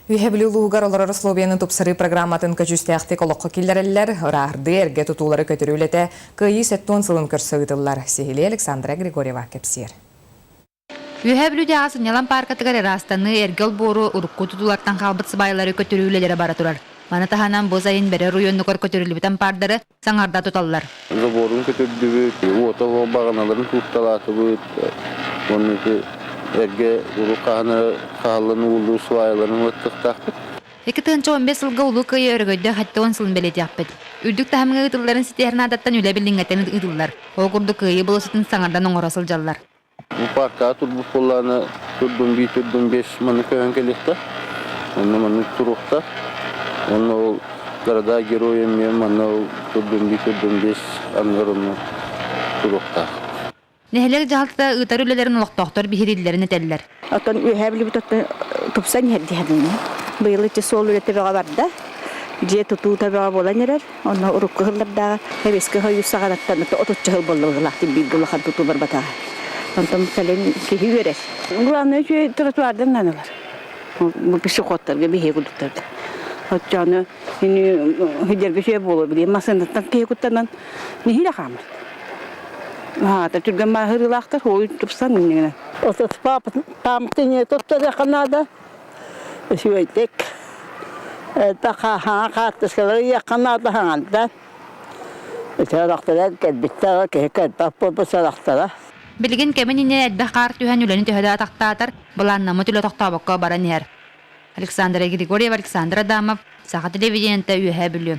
Үөһээ Бүлүү улууһугар олорор условияны тупсарыы программатын көдьүүстээхтик олоххо киллэрэллэр, ырааһырдыы эргэ тутуулары көтүрүү үлэтэ Кыайыы 70 сылын көрсө ыытыллар. Сиһилии Александра Григорьева кэпсиэр. Үөһээ Бүлүүтээҕи сынньалаҥ пааркатыгар ыраастаныы, эргэ олбуору, урукку тутуулартан хаалбыт сыбаайалары көтүрүү үлэлэрэ бара турар. Маны таһынан бу сайын Бэрэ оройуонугар көтүрүллүбүт ампаардары саҥарда туталлар. Заборун көтүрдүбүт, уота баҕаналарын куутталаатыбыт, уонна эргэ урут хаһан хаһаллан ууллуу сваяларын уоттахтаахпыт. 2015 сылга Улуу Кыайыы өрөгөйдөөх 70 сылын бэлиэтиэхпит. Үрдүк таһымҥа ыытылларын ситиһэр наадаттан үлэ билиҥҥэттэн ыытыллар. Ол курдук Кыайыы болуоссатын саҥардан оҥоро сылдьаллар. Бу паркаҕа турбут буоллаҕына турдум биир, турдум биэс манна көһөн кэлиэхтэ. Онно маннык туруохта. Онно ол города герои эмиэ манна ол турдум биир, турдум биэс анныгар онно туруохтаах. Нэһилиэк дьаһалтата ыытар үлэлэрин олохтоохтор биһирииллэрин этэллэр. Оттон Үөһээ Бүлүүбүт оттон тупсан иһэр дии саныыбын. Быйыл ити суол үлэтэ бөҕө барда. Дьиэ тутуута бөҕө буолан эрэр. Онно урукку сыллардааҕы Сэбиэскэй Сойуус саҕанаттан отучча сыл буолла быһыылаах бииргэ улахан тутуу барбатаҕа. Онтон кэлин киһи үөрэр. Главное үчүгэй тротуардан наадалар. Бу пешеходтарга биһиги курдуктарга. Оччону ини хидерге үчүгэй буолуо билиэн массыынаттан киһи куттанан нэһиилэ хаамар. Аата түргэн маһырыылаахтар ой тупсан иннигинэн. Отут паамтыне туттарыахха наада. Үчүгэйдик хаһаҥа хаартыскалары ыйыахха наада хаҥандан. Сорохторо кэлбиттэр, киһи кэлбэт буолбут сорохторо. Билигин кэмин иннинэ элбэх хаар түһэн үлэни төһө да атахтаатар, былааннаммыт үлэ тохтообокко баран иһэр. Александра Григорьева, Александр Адамов, Саха телевидениета, Үөһээ Бүлүү.